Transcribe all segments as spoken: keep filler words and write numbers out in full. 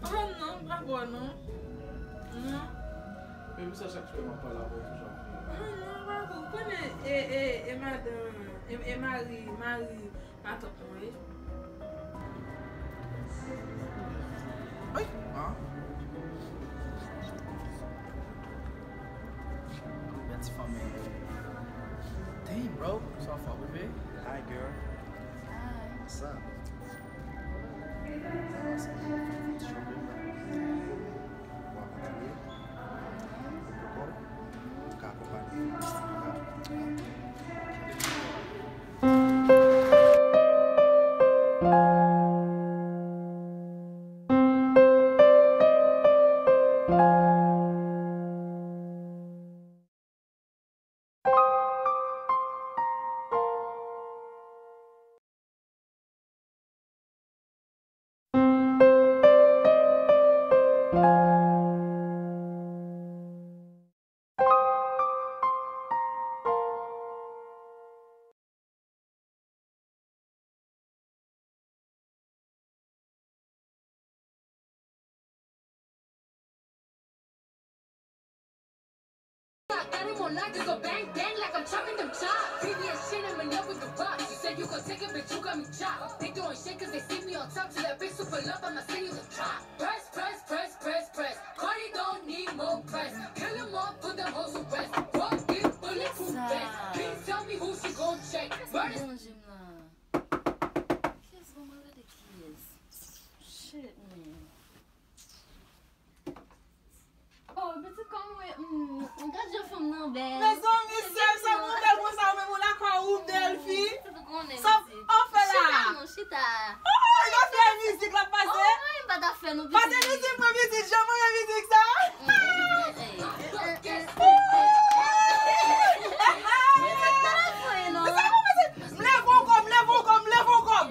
Oh non, m pa bò non. Non. Men misye chak swen m ap pale avè w toujou ap vini. Oh non, m pa bò. Ou konnen e, e, e madan, e, e mari, mari matant mwen ye. Ay, ah. Bèl ti fanmi. Dang, bro. Sa w fè, bebe? Hi, girl. Hi. What's up? Got him on lock, it go bang bang like I'm chopping them chops. V V S shit, I'm in love with the rocks. You said you gon' take it, bitch, you got me chopped. They throwing shade 'cause they see me on top. To that bitch, super love, I'ma send you the drop. Press, press, press, press, press. Cardi don't need more press. Kill 'em all, put them hoes to rest. Walk in bulletproof vest. Please tell me who she gon' check. Murder. Kiyès, bon, mwen gade kiyès. Shit, man. Oh, pitit, kòman w ye? Mm, gad jan fanm nan bèl. Mezanmi, sè m, sa pou bèl konsa, ou menm ou lakay ou bèl fi. Sa w ap fè la? Chita non, chita. Oh, y ap fè mizik la pase? Oh, m pa ta fè non, pitit. Pase mizik mwen, pitit, jan mwen renmen mizik sa. Mm, eh, eh, eh, eh, eh. Sa pou pase? M leve yon kòb, m leve yon kòb, m leve yon kòb.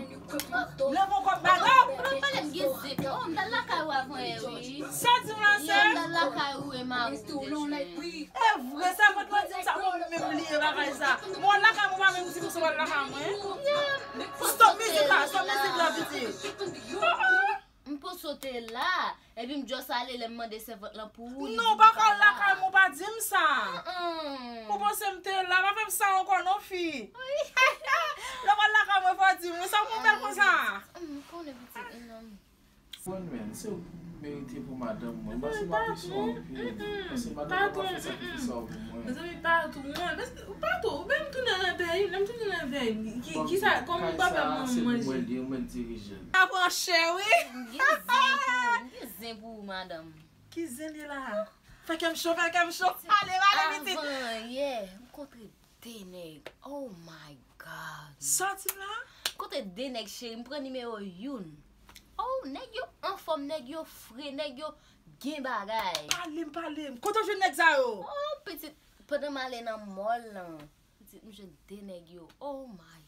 Leve yon kòb, madanm. Ou pa pale m gen zen. Oh, m t al lakay ou avan yè, wi. Sa di m la, sè? Yè, m t al lakay ou e mari w te jwenn. E vre, sèvant lan di m sa, mwen menm bliye bagay sa. Mwen lakay mwen, pa menm di m sou lakay mwen. Stop mizik la, stop mizik la, pitit. Oh, oh. M panse w te la, epi m just ale lè m mande sèvant lan pou ou, li di m pa la. Non, ou pa ka al lakay mwen, ou pa di m sa. Mm-mm. Ou panse m te la, pa fè m sa ankò non, fi. Lè w al lakay mwen, fò w di m, wi, sa pou bèl konsa. Mm, m konnen pitit, non. Bon, men, se ou merite pou madanm mwen. M panse m apresye w anpil. M panse madanm mwen pa fè sakrifis sa pou mwen. Mezanmi, pa tou, mwen, paske, pa tou, ou menm tounen nan peyi, lè m tounen nan peyi, ki, ki sa, kòman papa m manje? Mwen li, mwen dirije l. Sa pran chè, wi. M gen zen pou, m gen zen pou ou, madanm. Ki zen li la? Fè kè m cho, fè kè m cho. Ale, ale, pitit. Avan yè, m kontre de nèg. Oh my God. Sa w di m la? M kontre de nèg, cheri, m pran nimewo youn. Oh, nèg yo anfòm, nèg yo fre, nèg yo gen bagay. Pale m, pale m. Kote w jwenn nèg sa yo? Oh, pitit, pandan m ale nan mall lan, pitit, m jwenn de nèg yo. Oh my.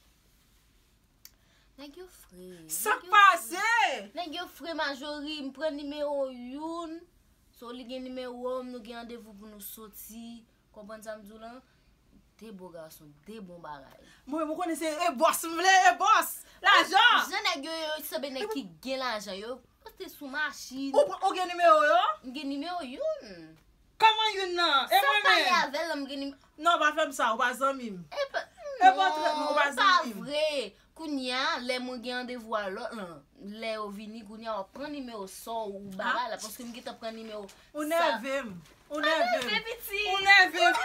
Nèg yo fre. Sa k pase? Nèg yo fre, Majori, m pran nimewo youn. So, li gen nimewo m, nou gen randevou pou nou soti. Konprann sa m di w lan? De bo gason, de bon bagay. Mwen, mwen konnen se e bòs m vle, e bòs. Lajan. Jan nèg yo, yo sanble nèg ki gen lajan, yo pote sou machin. Ou, ou gen nimewo yo? M gen nimewo youn. Kòman youn nan? E mwen menm? Sa pale avè l, m gen nimewo. Non, pa fè m sa, ou pa zanmi m. E pa, e pa trèt mwen, ou pa zanmi m. Non, pa vre. Kounye a, lè mwen gen randevou a lòt lan, lè yo vini, kounye a, w ap pran nimewo sa w ou bagay la, paske m gentan pran nimewo sa. Ou nève m. Ou nève m. Ou nève m.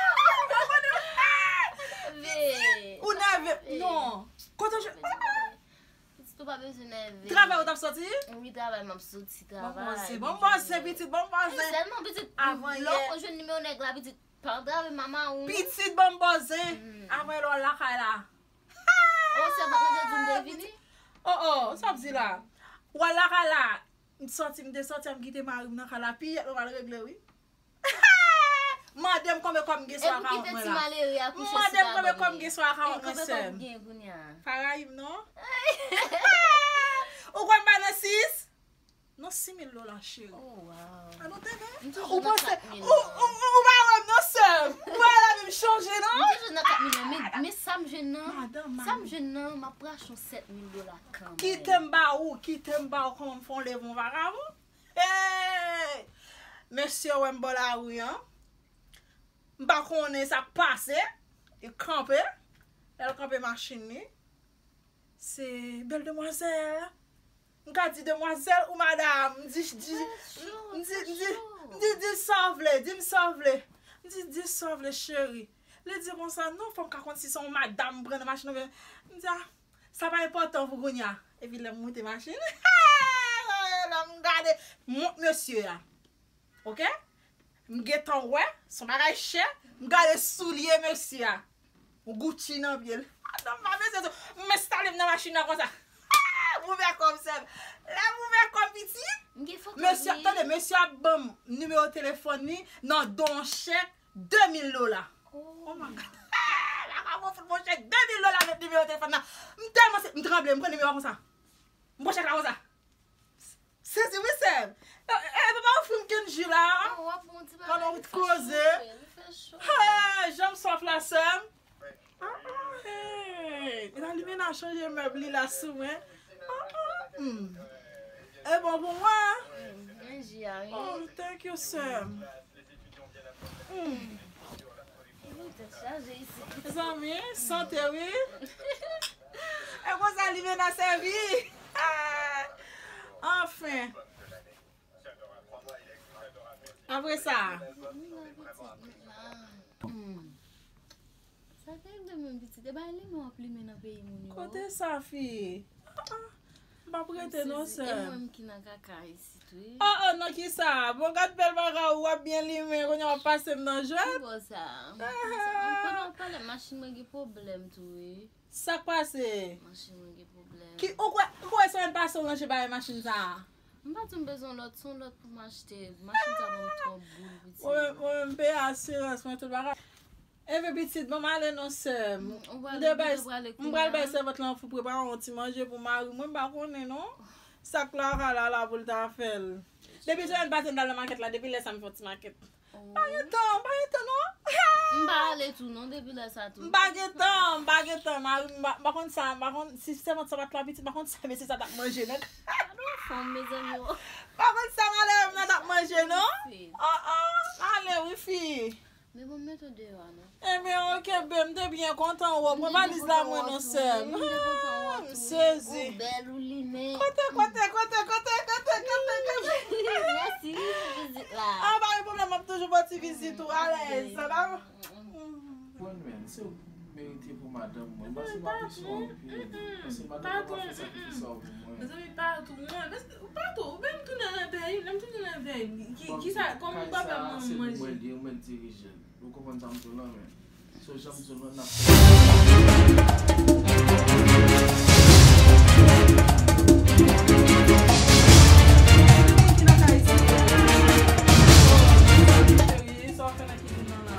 Ou nève m. Non. Kote w jwenn? Pitit, ou pa bezwen nève. Travay ou t ap soti? Wi, travay m ap soti, travay. Bon bòz, bon bòz, pitit, bon bòz. Sèlman, pitit, lè w jwenn nimewo nèg la, pitit, pa antrave manman ou. Pitit, bon bòz. Avan lè w al lakay la. Oh, sèvant lan te di m te vini? Oh, oh, sa w ap di la? W al lakay la, m soti, m te soti, m kite mari m nan kay la, piyèt mwen m al regle, wi. Mande m konbyen kòb m gen sou akawont mwen la. Mande m konbyen kòb m gen sou akawont mwen, sè m. Pa rayi m, non. Ou kwè m pa nan sis? Non, sis mil dola, cheri. Oh, wow. A nou tande? Ou panse, ou, ou, ou pa wè m non, sè m. Ou pa wè la vi m chanje non. M toujou nan kat milyon, men, men sa m jwenn nan, sa m jwenn nan, m ap rache yon sèt mil dola kanmenm. Kite m ba ou, kite m ba ou, kòman m fè yon leve yon vakabon? Hey! Mesye wè m bò lari an. M pa konnen sa k pase. Li kanpe. Lè l kanpe machin li. Se bèl demwazèl. M ka di demwazèl ou madam. M di, di, m di, m di, m di, di sa w vle, di m sa w vle. M di, di sa w vle, cheri. Li di konsa, non, fò m ka konn si se yon madam m pran nan machin oubyen. M di, a, sa pa enpòtan pou kounye a. Epi lè m moute machin, lè m gade mont mesye a. Oke? M gentan wè, se yon bagay chè, m gade soulye mesye a. Yon Gucci nan pye l. A, non, m pa bezwen tou. M enstale m nan machin nan konsa. Ah, m ouvè kò m sèm. Lè m ouvè kò m piti, mesye ap, tande, mesye ap ban m nimewo telefòn li nan do yon chèk de mil dola. Oh my God. Ah, la ka bon fout mon chèk de mil dola met nimewo telefòn nan. M tèlman se, m tranble, m pran nimewo a konsa. M pran chèk la konsa. Sezi wi sèm. E, e, papa ofri m kenn ji la. Oh, w ap pran yon ti bagay, pandan w koze. Li fè cho, li fè cho. Hey, jan m swaf la sèm. Ah, ah, hey. E la limena chanje mèb li la sou mwen. Ah, ah, hmm. E bon pou mwen. Hmm, men ji a, wi. Oh, thank you sèm. Hmm. Wi, tèt chaje isi. Mezanmi, sante wi. E konsa limena sèvi. Anfen. Apre sa. Hmm. Sa te rive menm pitit, e bay limen w ap limen nan peyi moun yo. Kote sa fi? Ah, ah. M p ap rete non sèm. E mwen ki nan kaka isit wi. Oh, oh, nan kisa? Bon, gad bèl bagay ou, w ap byen limen, kounye a w ap pase m nan jwèt. Ki bò sa? Ah. Pandan w ap pale, machin mwen gen pwoblèm tou wi. Sa k pase? Machin mwen gen pwoblèm. Ki, ou kwè, ou kwè semèn pase ou ranje bagay machin sa a? M pa t janm bezwen lòt, se yon lòt pou m achte. Machin sa ban m twòp boul, pitit. Mwen menm, mwen menm, m peye asirans mwen, tout bagay. Enben, pitit, ban m ale non, sè m. M pral bay sèvant lan pou prepare yon ti manje pou mari mwen, m pa konnen non. Sa k lakay la, la pou l ta fè l. Depi semèn pase m t al nan makèt la, depi lè sa m fè yon ti makèt. M pa gen tan, m pa gen tan non. M pa ale tou non depi lè sa tou. M pa gen tan, m pa gen tan. Mari m, m pa konn sa, m pa konn si sèvant sa pa t la pitit, m pa konn sa mesye sa t ap manje nan. Gade yon fanm, mezanmi. M pa konn sa malere m nan t ap manje non. Oh, oh, ale wi fi. Men bon, m mete w deyò a non. Ebyen, oke, babe, m te byen kontan wè w. Pran valiz la mwen non, sè m. M te kontan wè w tou. M sezi. Ou bèl, ou limen. Kote, kote, kote, kote, kote, kote, kote? Mèsi wi pou vizit la. Ah, pa gen pwoblèm, m ap toujou ba w ti vizit ou alèz. Sa va? Bon, men, se ou merite pou madanm mwen. Paske m apresye w anpil. Paske madanm mwen pa fè sakrifis sa pou mwen. Mezanmi, pa tou mwen. Paske, pa tou, ou menm tounen nan vèy, lè m tounen nan vèy. Ki, ki sa, kòman papa m manje? Ou mèt dirije l. Ou konprann sa m di w lan, men. So, jan m di w lan, n ap fè. Cheri, sa w fè nan kizin nan la?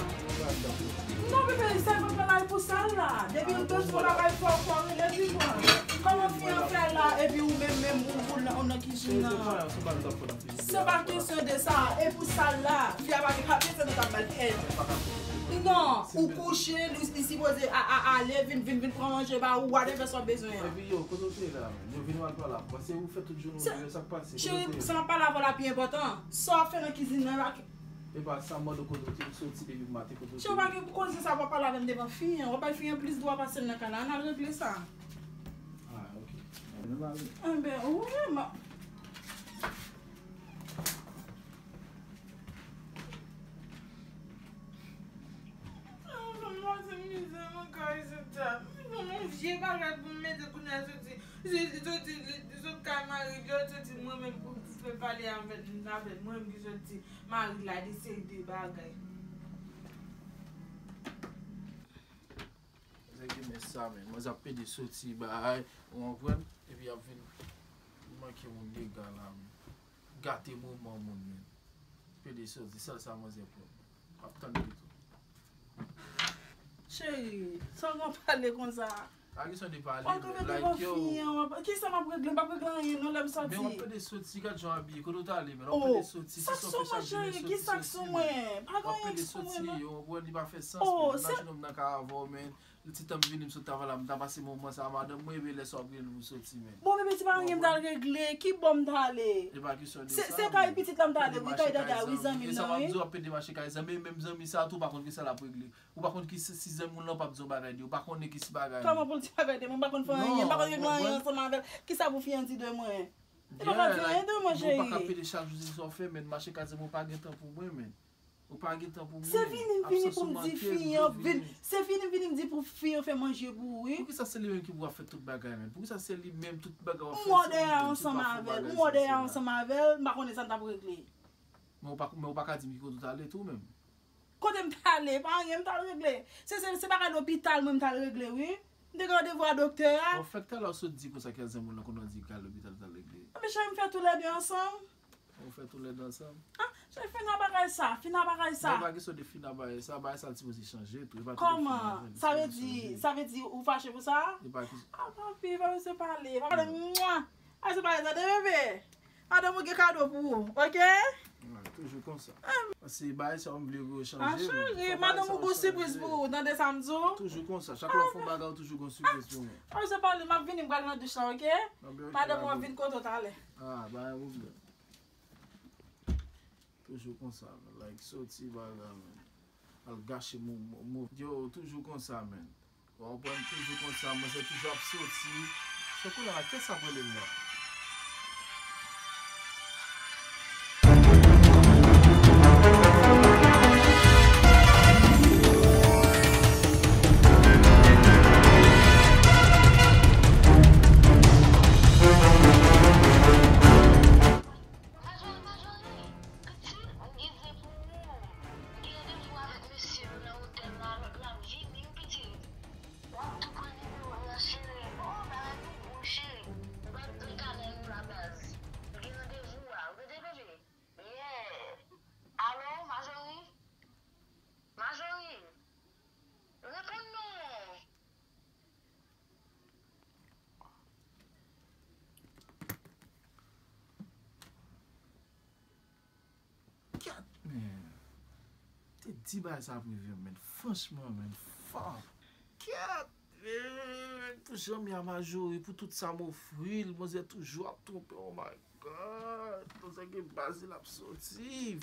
Non, bebe, sèvant lan la pou sa l la. Depi l bezwen yon bagay fò, fò rele vivan. Kòman fi an fè la, epi ou menm, menm, ou, ou nan, ou nan kizin nan? Se pa kesyon de sa. E pou sa l la, fi a pa gen papye, se nou k ap ba l èd. Non, ou kouche, li, li sipoze a, a, ale, vin, vin, vin pran manje ba ou, whatever sa w bezwen an. Epi yo, kote w te la, menm? Yo vin w al pale avè m. Se ou fè tout jounen w viv, sa k pase? Cheri, sa m ap pale avè w la pi enpòtan. Sa w ap fè nan kizin nan la? Epa sa, m mande w kote w te soti depi maten, kote w te ye? Cheri, pa gen koze sa, w ap pale avè m devan fi an. W ap bay fi an plis dwa pase m nan kay la. Ann al regle sa. Ah, ok. Ann ale. Enben, wi, ma. Ah, m pase mizè nan kay isit la. M gen yon vye bagay pou m mete kounye a soti. Li, li soti, li, li sot kay mari l, li soti mwen menm pou, pou fè pale avè, avè mwen menm ki soti mari l la de seri de bagay. Nèg gen men sa, men. Manzè ap pede soti bay, ou konprann? Epi y ap vin manke moun dega la, men. Gate moman moun, men. Pede soti, sèl sa manzè pran. Ap tann li tou. Cheri, sa w gen pale konsa? Pa kesyon de pale, men like yo. Kisa m ap regle? M p ap regle anyen non lè m soti. Men w ap pede soti, gad jan w abiye. Kote w t ale, men w ap pede soti. Sa k sou mwen, cheri? Kisa k sou mwen? Pa gen anyen k sou mwen non. W ap pede soti, yo, w wè li pa fè sans, men. Imajine w m nan kay avè w, men. Ti tan m vini, m sot travay la, m ta pase moman sa a madanm mwen, epi lè sa w ap rele m pou soti, men. Bon, bebe, se pa anyen m t al regle. Ki bò m t ale? E pa kesyon de sa, se kay pitit la m t ale, wi, kay dada, wi, zanmi m nan, wi. Sa m ap di w, ap pede mache kay zanmi, menm zanmi sa a tou, ou pa konn ki sa l ap regle. Ou pa konn ki si, si zanmi w lan p ap di yon bagay de, ou pa konnen ki si bagay. Kòman pou l di bagay de mwen, m pa konn fè anyen, m pa konn regle anyen ansanm avè l. Kisa pou fi an di de mwen? Li pa ka di anyen de mwen, cheri. Ou pa ka pede chak jou se sa w fè, men mache kay zanmi w pa gen tan pou mwen, men. Ou pa gen tan pou mwen. Se vini m vini pou m di fi an, vin, se vini m vini m di pou fi an fè manje pou ou, wi. Poukisa se li menm ki pou ap fè tout bagay, men? Poukisa se li menm tout bagay w ap fè? M wè w dèyè ansanm avè l, m wè w dèyè ansanm avè l, m pa konnen sa n t ap regle. Men ou pa, men ou pa ka di m ki kote w t ale tou menm. Kote m t ale, pa anyen m t al regle. Se, se, se bagay lopital mwen m t al regle, wi. M te gen randevou a doktè a. Bon, fèk talè w sot di konsa ke zanmi w lan konnen w di kay lopital w t al regle. Anben cheri, m fè toulède ansanm. Ou fè toulède ansanm? Ah, cheri, fin a bagay sa, fin a bagay sa. Non, pa kesyon de fin a bagay sa, bagay sa l sipoze chanje tou. E pa tout fin a bagay sa. Kòman? Sa vle di, sa vle di ou fache pou sa? E pa kesyon. Ah, papi, pa bezwen pale, pa pale. Mwa! Pa bezwen pale, tande, bebe? Madanm ou gen kado pou ou, oke? Toujou konsa. Paske bagay sa yo m vle yo chanje. Ah, cheri, madanm ou gon sipriz pou ou, tande sa m di w? Toujou konsa. Chak lè w fè yon bagay, ou toujou gon sipriz pou mwen. Pa bezwen pale, m ap vini, m pral nan douch la, oke? Madanm ou ap vin kote w talè. Ah, pa gen pwoblèm. Toujou konsa, men. Like, soti bagay, men. Al gache mo, mo, mo. Yo, toujou konsa, men. Ou konprann, toujou konsa, manzè toujou ap soti. Se kounye a la, kiyès ap rele m la? Majori, Majori, pitit, m gen zen pou ou. M gen randevou avèk mesye yo nan otèl la, lòt la m vini wi pitit. W ap tou pran nimewo m nan cheri. Oh, bagay nou gwo cheri. M p ap di w talè non la baz. M gen randevou a. Ou tande bebe? Yeah. Alo, Majori? Majori? Reponn non. Kèt, men. Te di bagay sa ap rive, men. Franchman, men. Fuck. Kèt, men. Pou jan m ye a Majori, pou tout sa m ofri l, manzè toujou ap twonpe, oh my God. Manzè gen baz li l ap soti.